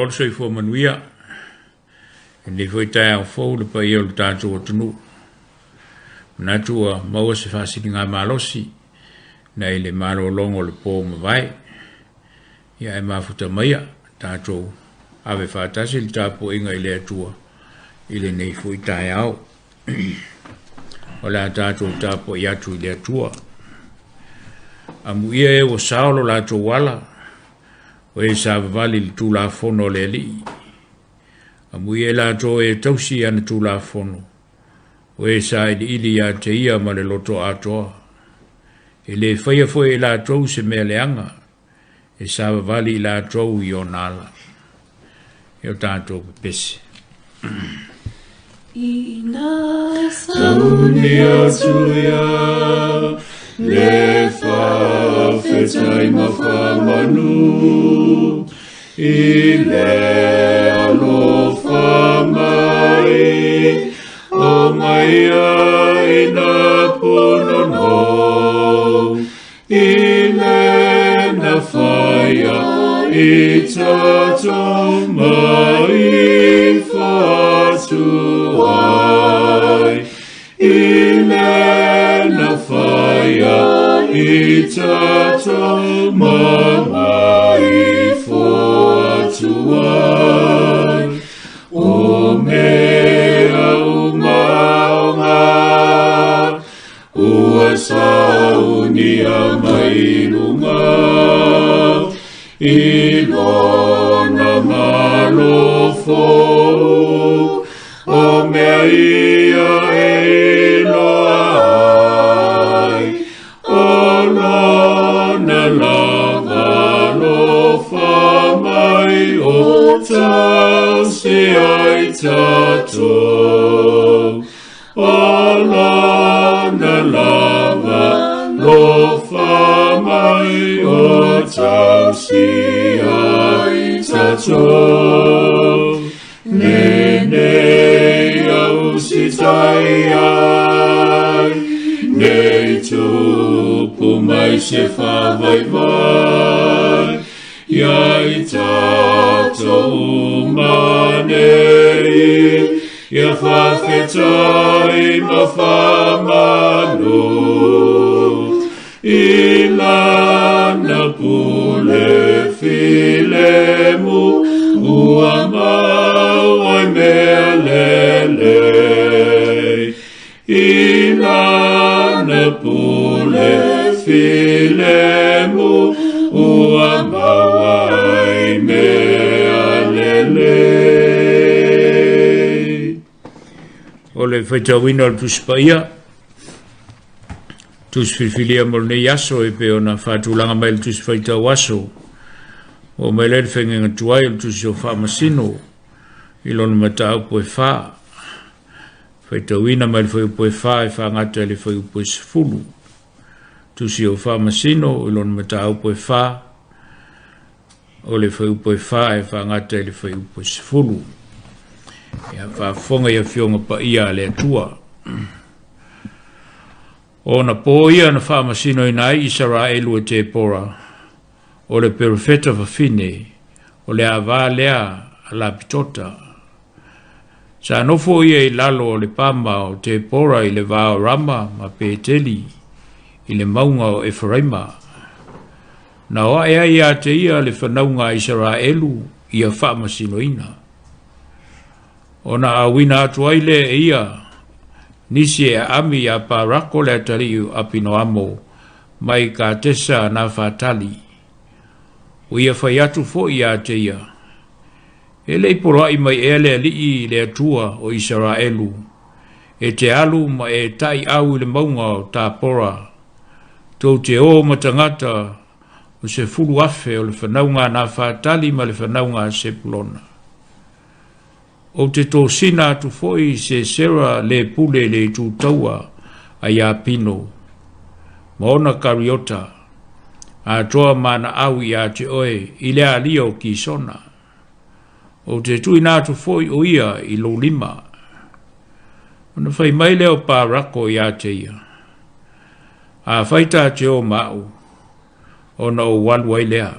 Malo le soifua manuia i lenei foi taeao fou le paia o le tatou atunuu. Manatu ua maua se faasiligamalosi nai le malologa o le po ua mavae. Ia ae mafuta maia tatou ave faatasi le tapuaiga i le Atua i lenei foi taeao. O le a tatou tapuai atu i le Atua. Amuia e ua sao lo latou ala, o e savavali i le Tulafono a le Alii. Amuia i latou e tausi i ana Tulafono, o e sailiili ia te ia ma le loto atoa. E le faia foi e latou se mea leaga, e savavali i latou i ona ala. E o tatou pepese. Ina sauni atu ia le faafetai ma faamanu i le alofa mai o mai ai na punono i le na whaia i tatou mai whatu ai. I le na whaia i tatou mai whatu ai. O mea umaunga Ua saunia mai luga i lona malo fou, o mea ia e iloa ai, o lona lava alofa mai o tausi ai tatou. O lona lava lofa mai o tausi ai tatou. Lenei au sitai ai, nei tupu mai se whavaivai, ia i tatou uma nei, ia whawhetai ma whamanu. I lana pule filemu, ua mau ai mea lelei. I lana pule filemu, ua mau ai mea lelei. O le faitauina o le Tusi Paia, Tusi filifilia mo lenei aso e pei ona faatulaga mai le Tusi Faitau Aso, ua mai lea le fegega tuai o le Tusi o Faamasino i lona mataupu e fa. Faitauina mai le fuaiupu e 4 e faagata i le fuaiupu e 10. Tusi o Faamasino i lona mataupu e 4, o le fuaiupu e 4 e faagata i le fuaiupu e 10. Ia faafofoga i afioga paia a le Atua. O ona po ia na faamasinoina ai Isaraelu e Tepora, o le perofeta fafine, o le ava lea a Lapitota. Sa nofo ia i lalo o le pama o Tepora i le va o Rama ma Peteli i le mauga o Eferaima. Na o ae ai ia te ia le fanauga a Isaraelu ia faamasinoina. Ona auina atu ai lea e ia nisi e aami iā Parako le atalii o Apinoamo mai Katesa Nafatali. Ua ia fai atu foi ia te ia, E le i poloai mai ea le Alii le Atua o Isaraelu, e te alu ma e taiau i le mauga o Tapora, tou te o ma tagata o 10,000 o le fanauga a Nafatali ma le fanauga a Sepulona. Ou te tosina atu foi Sesera le pule i le itu taua a Iapino ma ona kariota, atoa ma ana au ia te oe i le alia o Kisona. Ou te tuuina atu foi o ia i lou lima. Ona fai mai lea o Parako ia te ia, Afai ta te o ma au, ona ou alu ai lea.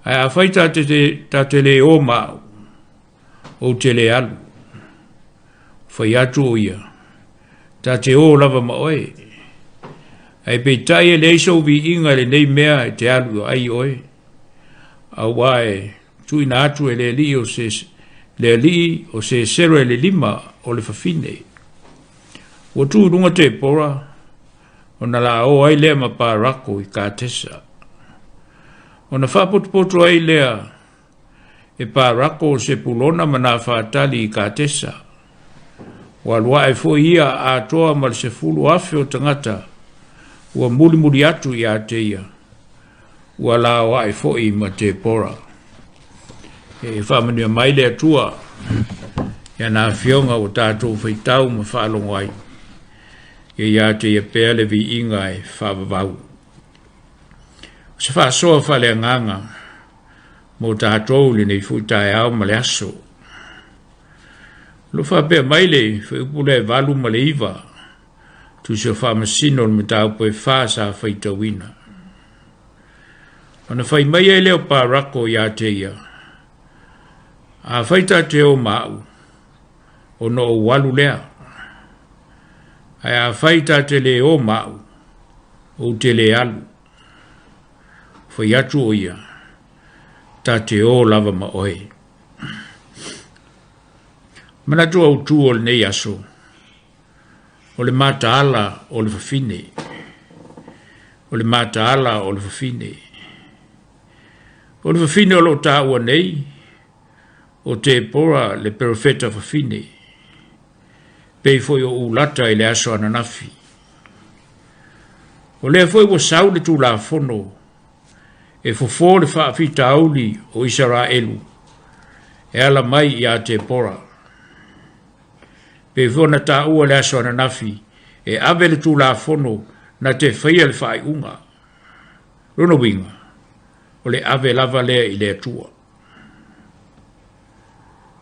Ae afai ta te, ta te le o ma au, ou te le alu. Fai atu o ia, ta te o lava ma oe. Ae peitai e leai sou viiga i lenei mea e te alu ai oe. Auā e tuuina atu e le alii o se, le alii o Sesera i le lima o le fafine. Ua tu i luga Tepora, ona laoa ai lea ma Parako i Katesa. Ona faapotopoto ai lea e Parako o Sepulona ma Nafatali i Katesa. Ua alu ae foi ia atoa ma le 10,000 o tagata ua mulimuli atu ia te ia, ua laoae foi ma Tepora. E faamanuia mai le Atua i ana afioga ua tatou faitau ma faalogo ai. Ia ia te ia pea le viiga e faavavau. O se faasoa faaleagaga mo tatou i lenei foi taeao ma le aso. O lo o faapea mai le fuaiupu lea e 8 ma le 9, tusi o faamasino o le mataupu e fa sa faitauina. Ona fai mai ai lea o Parako ia te ia, Afai ta te o ma au, ona ou alu lea. Ae afai ta te le o ma au, ou te le alu. Fai atu o ia, ta te o lava ma oe. Manatu autū o lenei aso, o le mataala o le fafine. O le mataala o le fafine. O le fafine o lo o taua nei, o Tepora le perofeta fafine, pei foi o Ulata i le aso ananafi. O lea foi ua sau le Tulafono e fofo le faafitauli o Isaraelu e ala mai ia Tepora. Pei foi ona taua le aso ananafi e ave le Tulafono na te faia le faaiuga. Lona uiga, o le ave lava lea i le Atua.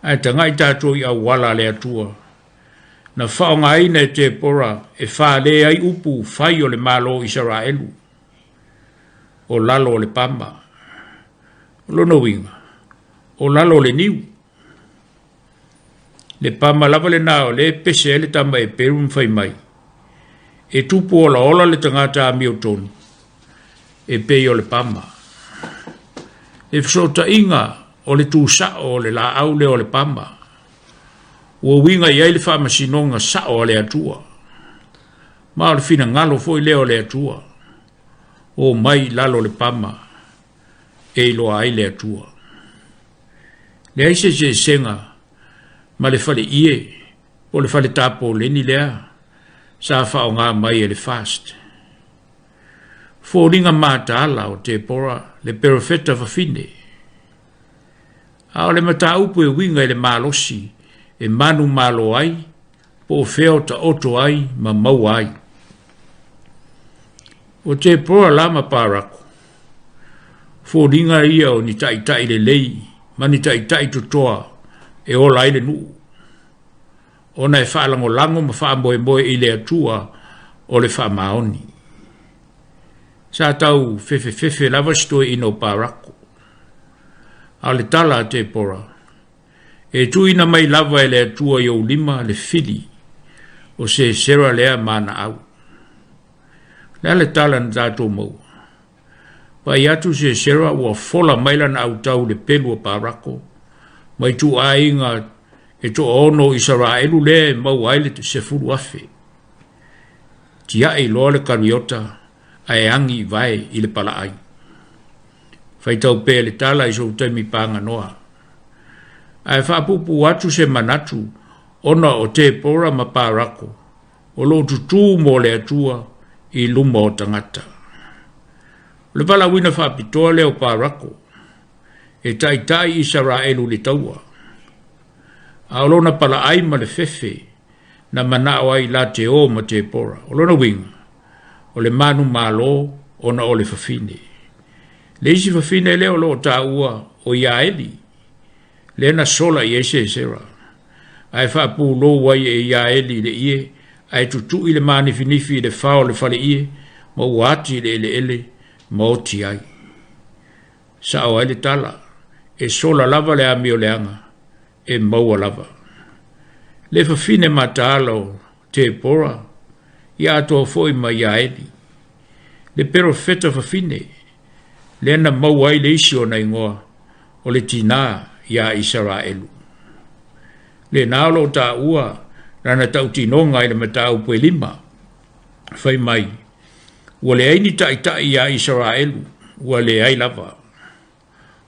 Ae tagai tatou i auala a le Atua na faaaogaina e Tepora e fale ai upu fai o le Malo o Isaraelu o lalo o le pama. O lona uiga, o lalo o le niu. Le pama lava lena o lea e pese ai le tama Eperu ma fai mai, E tupu olaola le tagata amiotonu, e pei o le pama. Le fesootaiga o le tusao o le laau lea o le pama, ua uiga i ai le faamasinoga sao a le Atua, ma o le finagalo foi lea o le Atua, o mai i lalo o le pama e iloa ai le Atua. Leai se eseesega ma le faleie po o le fale tapoleni lea sa faaaoga mai e le FAST. Foliga mataala o Tepora le perofeta fafine. A o le mataupu e uiga i le malosi e manumalo ai po o fea o taoto ai ma maua ai. O Tepora la ma Parako, foliga ia o ni taitai lelei ma ni taitai totoa e ola ai le nuu, ona e faalagolago ma faamoemoe i le Atua o le faamaoni. Sa tau fefefefe lava si toeaina o Parako. A o le tala a Tepora, E tuuina mai lava e le Atua i ou lima le fili o Sesera lea ma ana au. O le a le tala na tatou maua? Vaai atu Sesera ua fola mai lana autau i le pelu a Parako ma ituaiga e toaono o Isaraelu lea e maua ai le 10,000. Tiai loa le kariota ae agi i vae i le palaai. Faitau pea le tala i sou taimi paganoa. Ae faapuupuu atu se manatu ona o Tepora ma Parako o lo o tutū mo le Atua i luma o tagata. O le valaauina faapitoa lea o Parako e taitai Isaraelu i le taua, a o lona palaai ma le fefe na manao ai la te o ma Tepora. O lona uiga, o le manumalo ona o le fafine. Le isi fafine lea o lo o taua o Iaeli, lea na sola i ai Sesera, ae faapulou ai e Iaeli i le ie, ae tutui le manifinifi i le fao o le faleie, ma ua ati i le eleele ma oti ai. Sa'o ai le tala, e sola lava le amio leaga, e maua lava. Le fafine mataala o Tepora, ia atoa foi ma Iaeli, le perofeta fafine, lea na maua ai le isi ona igoa o le tinā iā Isaraelu. Lena o lo o taua lana tautinoga i le mataupu e lima, fai mai, Ua leai ni taitai iā Isaraelu, ua leai lava.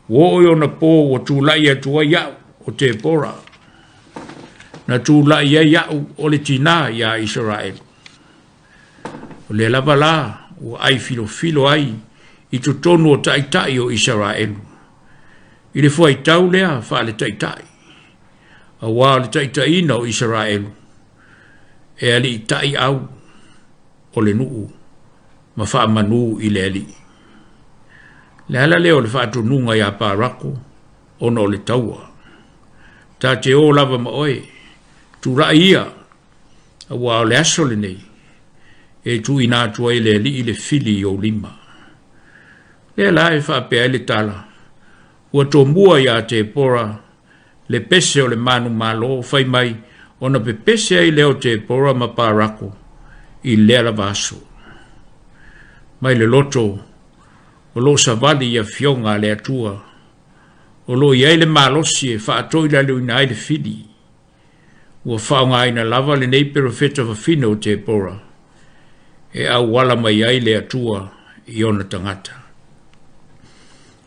Ua oo i ona po ua tulai atu ai au o Tepora, na tulai ai au o le tinā iā Isaraelu. O lea lava la ua ai filofilo ai i totonu o taitai o Isaraelu, i le fuaitau lea faaletaitai, auā o le taitaiina o Isaraelu e aliitai au o le nuu ma faamanū i le Alii. Le ala lea o le faatonuga iā Parako ona o le taua. Ta te o lava ma oe, tulai ia, auā o le aso lenei e tuuina atu ai e le Alii le fili i ou lima. Lea la e faapea ai le tala, ua tomua iā Tepora le pese o le manumalo, fai mai ona pepese ai lea o Tepora ma Parako i lea lava aso. Mai le loto o lo o savali i afioga a le Atua, o lo o i ai le malosi e faatoilaloina ai le fili. Ua faaaogaina lava lenei perofeta fafine o Tepora e auala mai ai le Atua i ona tagata.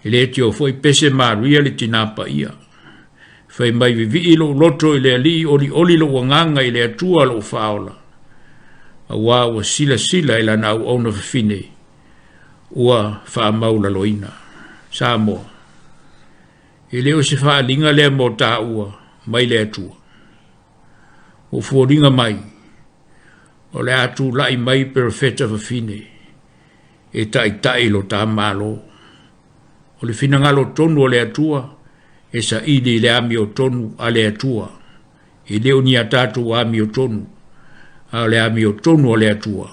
E le tio foi pese maria le tinā paia. Fai mai vivii lou loto i le Alii olioli lou agaga i le Atua lou faaola. Auā ua silasila i lana auauna fafine ua faamaulaloina. Samoa. E le o se faaaliga lea mo taua mai le Atua. Ua foliga mai, o le a tulai mai perofeta fafine e taitai lo ta Malo. O le finagalo tonu o le Atua e saili i le amiotonu a le Atua. E le o ni a tatou amiotonu, a o le amiotonu a le Atua.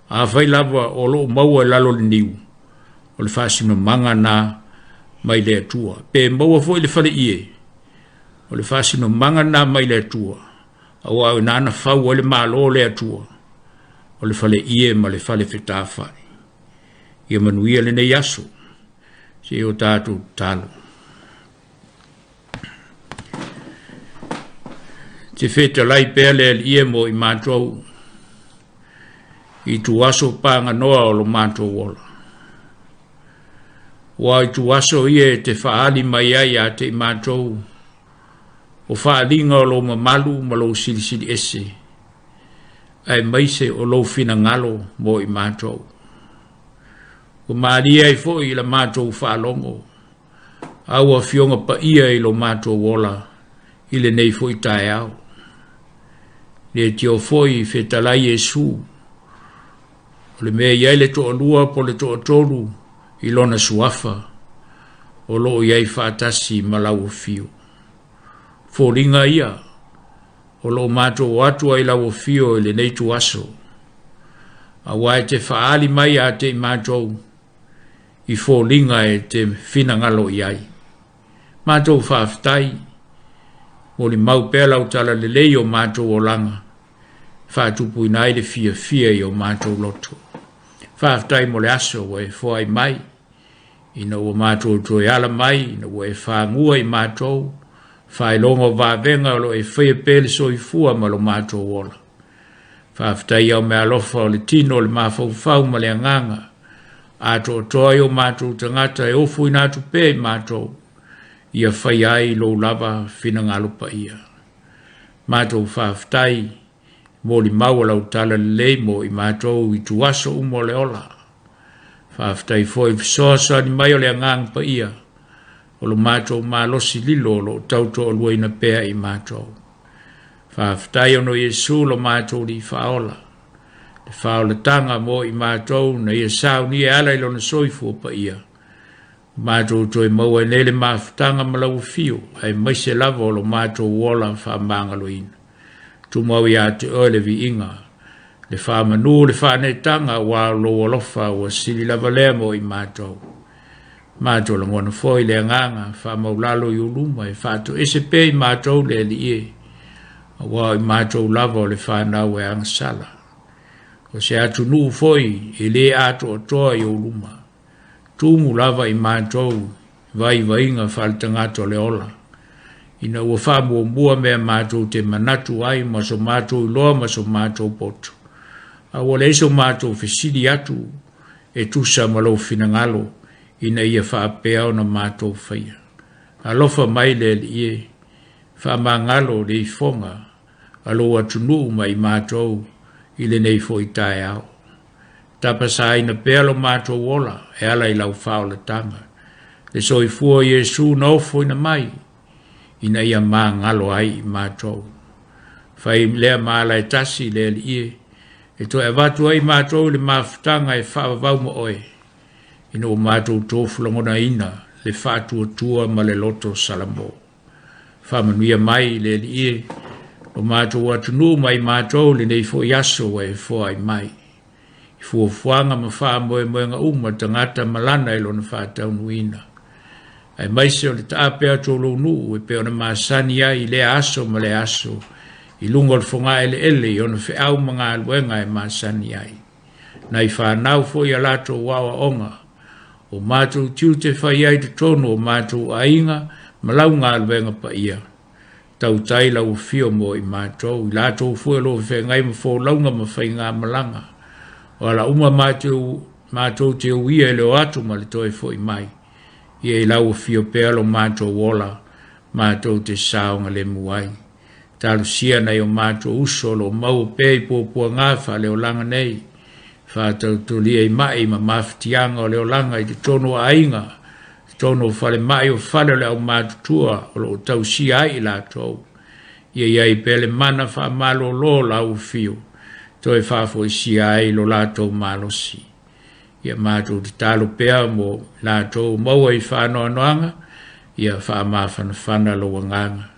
Afai lava o lo o maua i lalo o le niu, o le faasinomaga na mai le Atua. Pe maua foi le faleie, o le faasinomaga na mai le Atua, auā o ina na fau ai le Malo o le Atua, o le faleie ma le fale fetafai. Ia manuia lenei aso, se i o tatou tatalo. Te fetalai pea le Alii e mo i matou i tuaso paganoa o lo matou ola. Ua i tuaso ia e te faaali mai ai ia te i matou o faaaliga o lou mamalu ma lou silisili ese, aemaise o lou finagalo mo i matou. Ua malie ai foi i la matou faalogo au afioga paia i lo matou ola i lenei foi taeao. Le tio foi fetalai Iesu, o le mea i ai le toalua po le toatolu i lona suafa, o lo o i ai faatasi ma lau afio. Foliga ia o lo o matou o atu ai lau afio i lenei tuaso, aua e te faaali mai ia te i matou i foliga e te finagalo i ai. Matou faafetai, molimau pea lau talalelei o matou olaga, faatupuina ai le fiafia i o matou loto. Faafetai mo le aso ua e foai mai, ina ua matou toe ala mai, ina ua e fagua i matou, faailoga o vavega o lo o e faia pea le soifua ma lo matou ola. Faafetai au meaalofa o le tino, o le mafaufau ma le agaga, atoatoa ai o matou tagata e ofoina atu pea i matou, ia faia ai lou lava finagalo paia. Matou faafetai, molimau o lau tala lelei mo i matou i tuaso uma o le ola. Faafetai foi i fesoasoani mai o le Agaga Paia, o lo matou malosi lilo o lo o tautoaluaina pea i matou. Faafetai ona o Iesu lo matou Alii Faaola, le faaolataga mo i matou na ia saunia e ala i lona soifua paia, ua matou toe maua ai nei le mafutaga ma lau afio, aemaise lava o lo matou ola faamagaloina. Tumau ia te oe le viiga, le faamanu, le faaneetaga, aua o lou alofa ua sili lava lea mo i matou. Matou lagona foi le agaga faamaulalo i ou luma e faatoese pea i matou le Alii e, aua o i matou lava o le fanau e agasala. O se atunuu foi e le atoatoa i ou luma. Tumu lava i matou vaivaiga faaletagata o le ola, ina ua faamuamua mea matou te manatu ai ma so matou iloa ma so matou poto, a ua leai so matou fesili atu e tusa ma lou finagalo ina ia faapea ona matou faia. Alofa mai le Alii e, faamagalo le ifoga a lou atunuu ma i matou i lenei foi taeao. Tapasaina pea lo matou ola e ala i lau faaolataga, le soifua o Iesu na ofoina mai, ina ia magalo ai i matou. Fai lea ma ala e tasi le Alii e, e toe avatu ai matou i le mafutaga e faavavau ma oe, ina ua matou tofu lagonaina le faatuatua ma le loto salamo. Faamanuia mai le Alii e, lo matou atunuu ma i matou lenei foi aso ua e foai mai. I fuafuaga ma faamoemoega uma tagata ma lana i lona faataunuuina. Aemaise o le taape atu o lou nuu e pei ona masani ai i lea aso ma lea aso i luga o le fogaeleele i ona feau ma galuega e masani ai. Nai fanau foi a latou aoaoga, o matou tiute fai ai totonu o matou aiga ma lau galuega paia. Tautai lau afio mo i matou, i latou foi o lo o feagai ma folauga ma faigamalaga. O ala uma matou, matou te uia i le o atu ma le toe foi mai. Ia i lau afio pea lo matou ola, matou te saogalemu ai. Talosia nai o matou uso o lo o maua pea i puapuaga faaleolaga nei, faatautolia i mai ma mafatiaga o le olaga i totonu o aiga, totonu o falemai o fale o le aumatutua o lo o tausia ai i latou. Ia i ai pea le mana faamalolo o lau afio, toe faafoisia ai lo latou malosi. Ia matou tatalo pea mo latou maua i faanoanoaga, ia faamafanafana lou agaga.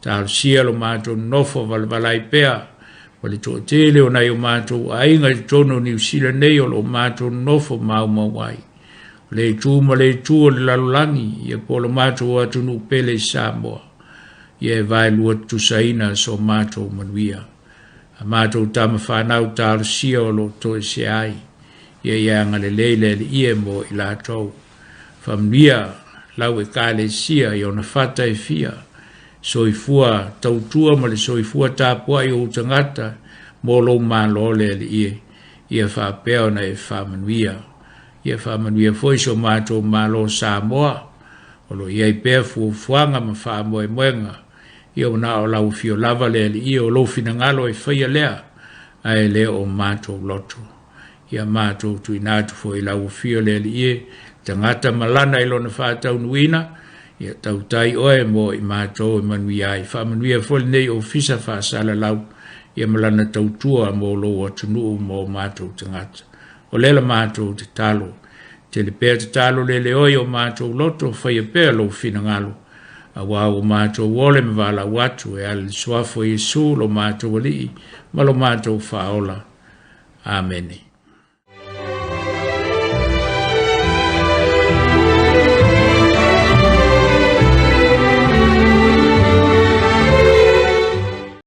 Talosia lo matou nonofo valavala ai pea ma le toatele o nai o matou aiga i totonu o Niu Sila nei o lo o matou nonofo maumau ai. O le itu ma le itu o le lalolagi, ia po o lo matou atunuu pele i Samoa, ia e vaelua tutusaina so matou manuia. A matou tama fanau talosia o lo o toesea ai, ia ia agalelei le Alii e mo i latou. Faamanuia lau Ekalesia i ona fata e fia, soifua tautua ma le soifua tapuai o ou tagata mo lou Malo le Alii e, ia faapea ona e faamanuia. Ia faamanuia foi so matou Malo Samoa, o lo o i ai pea fuafuaga ma faamoemoega, ia ua na o lau afio lava le Alii o lou finagalo e faia lea, ae le o matou loto. Ia matou tuuina atu foi i lau afio le Alii e, tagata ma lana i lona faataunuuina, ia tautai oe mo i matou e manuia ai. Faamanuia foi lenei ofisa faasalalau, ia ma lana tautua mo lou atunuu mo matou tagata. O lea la matou tatalo, tele pea tatalo leleoe o matou loto, faia pea lou finagalo, aua ua matou ole ma valaau atu e ala i le suafa o Iesu lo matou Alii ma lo matou Faaola. Amene.